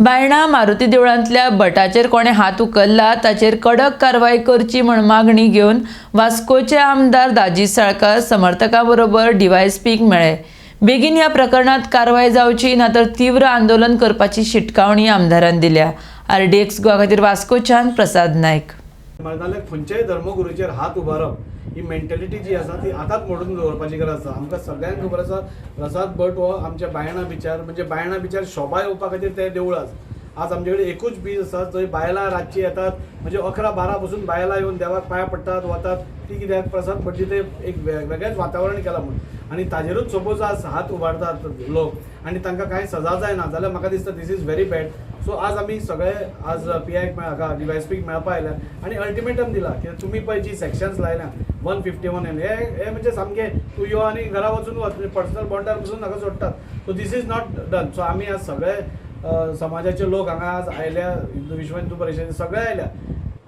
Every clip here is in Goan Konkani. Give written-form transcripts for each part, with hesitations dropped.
बायणा मारुती देवळांतल्या भटाचेर कोणें हात उखल्ला ताचेर कडक कारवाय करची म्हूण मागणी घेवन वास्कोचे आमदार दाजी साळकार समर्थकां बरोबर डीवायएसपीक मेळ्ळे. बेगीन ह्या प्रकरणात कारवाय जावची ना तर तीव्र आंदोलन करपाची शिटकावणी आमदारान दिल्या. आरडीएक्स गोवा खातीर वास्कोच्यान प्रसाद नायक. नाजाल्यार खंयच्याय धर्मगुरूचेर हात उबारप ही मेंटेलिटी जी आसा ती आतांच मोडून दवरपाची गरज आसा. आमकां सगळ्यांक खबर आसा, प्रसाद भट हो आमच्या बायणा बिचार, म्हणजे बायणा बिचार शोभा येवपा खातीर ते देवूळ आसा. आज आमचे कडेन एकूच बीच आसा जंय बायलां रातचीं येतात, म्हणजे 11-12 पसून बायलां येवन देवाक पांयां पडटात वतात, ती कित्याक प्रसाद भटजी ते एक वेगळेंच वातावरण केलां म्हूण. आनी ताजेरूच सपोज आज हात उबारतात लोक आनी तांकां कांय सजा जायना जाल्यार म्हाका दिसता this is very bad. So आज आमी सगळे आज पी आयक हाका डीवायएसपीक मेळपा आयल्या आनी अल्टिमेटम दिला की तुमी पळय जी सेक्शन्स लायल्या 151 एन हे हे म्हणजे सामकें तूं यो आनी घरा वचून वच, म्हणजे पर्सनल बॉन्डार पसून हाका सोडटात. So this is not done. So आमी आज सगळे समाजाचे लोक हांगा आज आयल्या, हिंदू विश्व हिंदू परिशद सगळे आयल्या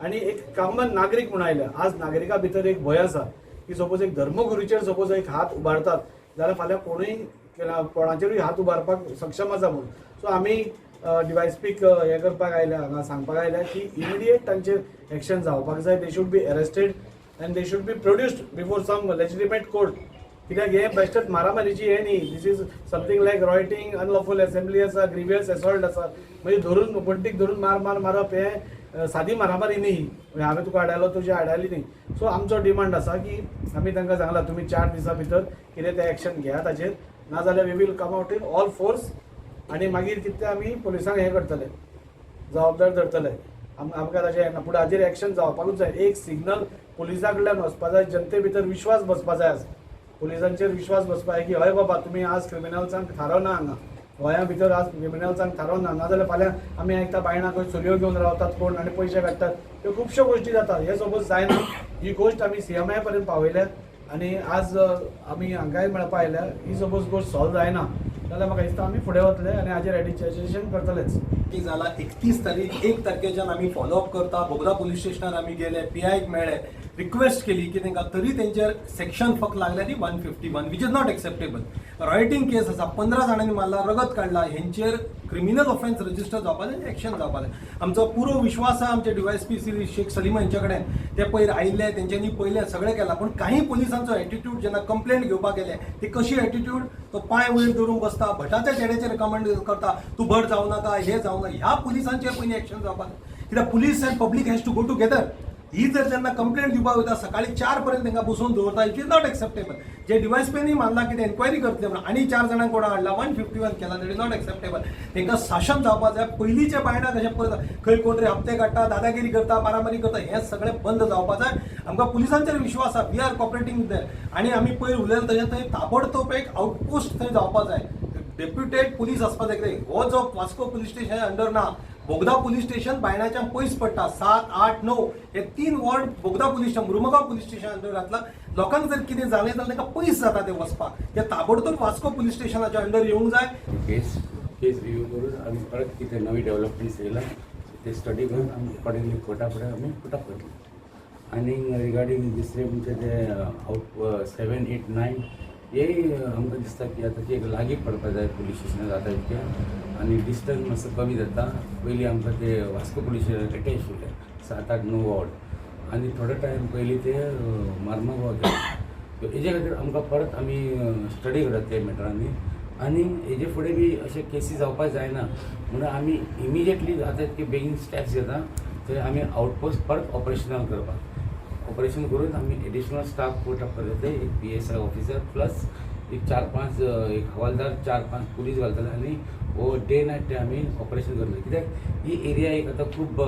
आनी एक कॉमन नागरीक म्हूण आयल्या. आज नागरिका भितर एक भंय आसा की सपोज एक धर्मगुरूचेर सपोज एक हात उबारतात जाल्यार फाल्यां कोणूय कोणाचेरूय हात उबारपाक सक्षम आसा म्हूण. सो आमी डीवायएसपीक हें करपाक आयल्या, हांगा सांगपाक आयल्या की इमिडिएट तांचेर एक्शन जावपाक जाय. They should be arrested and they should be produced before some legitimate court. कित्याक हें बेश्टेच मारामारीची हें न्ही, this is something like rioting, unlawful assembly आसा, ग्रिवियस असॉल्ट आसा. म्हणजे धरून वण्टीक धरून मार मार मारप हें सादी मारामारी न्ही, हांवें तुका आडायलो तुजें आडायली न्ही. सो आमचो डिमांड आसा की आमी तांकां सांगलां तुमी 4 दिसां भितर कितें तें एक्शन घेयात ताचेर, नाजाल्यार we will come out in all force आनी मागीर कितें आमी पुलिसांक हें करतले, जबाबदार धरतले. आमकां ताचें हें ना, पूण हाजेर एक्शन जावपाकूच जाय. एक सिग्नल पुलिसां कडल्यान वचपा जाय, जनते भितर विश्वास बसपा जाय. आज पुलिसांचेर विश्वास बसपा जाय की हय बाबा तुमी आज क्रिमिनल्सांक थारोना, हांगा गोंया भितर आज क्रिमिनल्सांक थारोना, नाजाल्यार फाल्यां आमी आयकता बायणां खंय चलयो घेवन रावतात कोण आनी पयशे काडटात, ह्यो खुबश्यो गोश्टी जातात. हे सपोज जायना, ही गोश्ट आमी सीएमआय पर्यंत पावयल्या आनी आज आमी हांगाय मेळपा आयल्या. ही सपोज गोश्ट सॉल्व जायना जाल्यार म्हाका दिसता आमी फुडें वतले आनी हाजेर एडिशन करतलेच. ती जाला 31 तारीख, 1 तारखेच्यान आमी फॉलोअप करता. बोगदा पुलीस स्टेशनार आमी गेले, पी आयक मेळ्ळे, रिक्वेस्ट केली की तांकां तरी तेंचेर सेक्शन फक्त लागल्या ती 151, which is not acceptable. Rioting case आसा, 15 जाणांनी मारला, रगत काडला, हेंचेर क्रिमिनल ऑफेन्स रजिस्टर जावपा जाय, एक्शन जावपा जाय. आमचो पुरो विश्वास आसा आमचे डीवायएसपी श्री शेख सलीम हेंच्या कडेन. ते पयर आयिल्ले, तेंच्यांनी पयलें सगळें केलां, पूण काही पुलिसांचो एटिट्यूड जेन्ना कंप्लेंट घेवपाक गेले ती कशी एटिट्यूड, तो पांय वयर धरून बसता, भटाच्या चेड्याचेर रिकमेंड करता, तूं भट जावं नाका, हें जावं नाका. ह्या पुलिसांचेर पयलीं एक्शन जावपाक जाय, कित्याक police and public has to go together. ही जर जेन्ना कंप्लेंट दिवपाक वयता सकाळी 4 पर्यंत तांकां बसोवन दवरता, it is not acceptable. जे डिवायएसपीनी मानला की ते एन्क्वायरी करतले म्हणून आनी 4 जाणांक कोणा हाडला, 151 केला, that is not acceptable. तांकां शासन जावपाक जाय. पयलींचे बायणां कशें परत खंय कोण तरी हप्ते काडटा, दादागिरी करता, मारामारी करता, हें सगळें बंद जावपाक जाय. आमकां पुलिसांचेर विश्वास आसा, we are cooperating with them. आनी आमी पयर उलयले तशें थंय ताबडतोब एक आउटपोस्ट थंय जावपाक जाय, डेप्युटेड पुलीस आसपाक जाय. कित्याक हो जो वास्को पुलीस स्टेशन अंडर ना, बोगदा पुलीस स्टेशन बायणाच्यान पयस पडटा. 7, 8, 9 हे 3 ward Bogda police station, Mormugao police station under घातला. लोकांक जर कितें जालें जाल्यार तांकां पयस जाता ते वचपाक, ते ताबडतोब वास्को पुलीस स्टेशनाच्या अंडर येवंक जाय. केस केस रिव्यू करून आमी परत कितें नवी डेवलपमेंट्स येयला ते स्टडी करून आमी अकॉर्डिंगली कोर्टा फुडें आमी पुटअप करतले. आनी रिगार्डींग दुसरें म्हणजे ते आउट 7, 8, 9 हे आमकां दिसता की आतां ते लागीं पडपा जाय पुलीस स्टेशनार जाता तितकें आनी डिस्टन्स मातसो कमी जाता. पयलीं आमकां ते वास्को पुलीस स्टेशन एटॅच आशिल्ले 7, 8, 9 वॉर्ड आनी थोडो टायम पयलीं ते मार्मागोवा केले. हेजे खातीर आमकां परत आमी स्टडी करतात ते मॅटरांनी आनी हेजे फुडें बी अशे केसी जावपाक जायना म्हणून आमी इमिजिएटली जाता तितके बेगीन स्टेप्स घेता ते आमी आउटपोस्ट परत ऑपरेशनल करपाक, ऑपरेशन करून आमी एडिशनल स्टाफ पुट अप करता, एक पीएसआय ऑफिसर प्लस एक 4-5 एक हवालदार, 4-5 पुलीस घालतले आनी हो डे नायट ते आमी ऑपरेशन करतले. कित्याक ही एरिया एक आतां खूब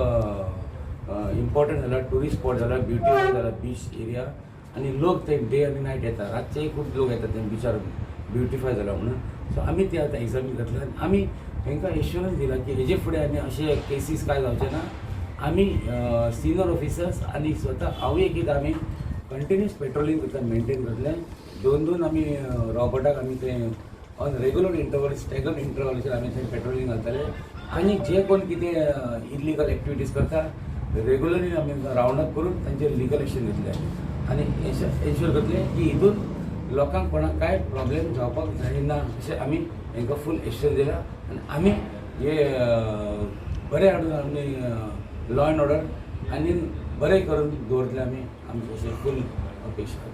इम्पॉर्टंट जाला, ट्युरिस्ट स्पॉट जाला, ब्युटिफूल जाला बीच एरिया आनी लोक ते डे आनी नायट येता, रातचेय खूब लोक येता ते बिचार ब्युटिफाय जाला म्हणून. सो आमी ते आतां एग्जामीन करतले आनी आमी तांकां एश्युरन्स दिला की हेजे फुडें आनी अशे केसीस कांय जावचे ना. आमी सिनियर ऑफिसर्स आनी स्वता हांवूय एक आमी कंटिन्युअस पेट्रोलिंग करता, मेंटेन करतले. 2-2 आमी रॉबर्टाक आमी ते ऑन रेगुलर इंटरवल, स्टॅगर्ड इंटरवलाचेर आमी थंय पेट्रोलिंग घालतले आनी जे कोण कितें इलिगल एक्टिविटीज करता रेगुलरली आमी रावंड अप करून तांचेर लिगल एक्शन घेतले आनी एन्श्योर करतले की हितून लोकांक कोणाक कांय प्रॉब्लेम जावपाक जायना अशें आमी तांकां फूल एश्योर दिला. आनी आमी हे बरें हाडून आमी लॉ एंड ऑर्डर आनी बरें करून दवरतले आमी, आमची अशी फूल अपेक्षा.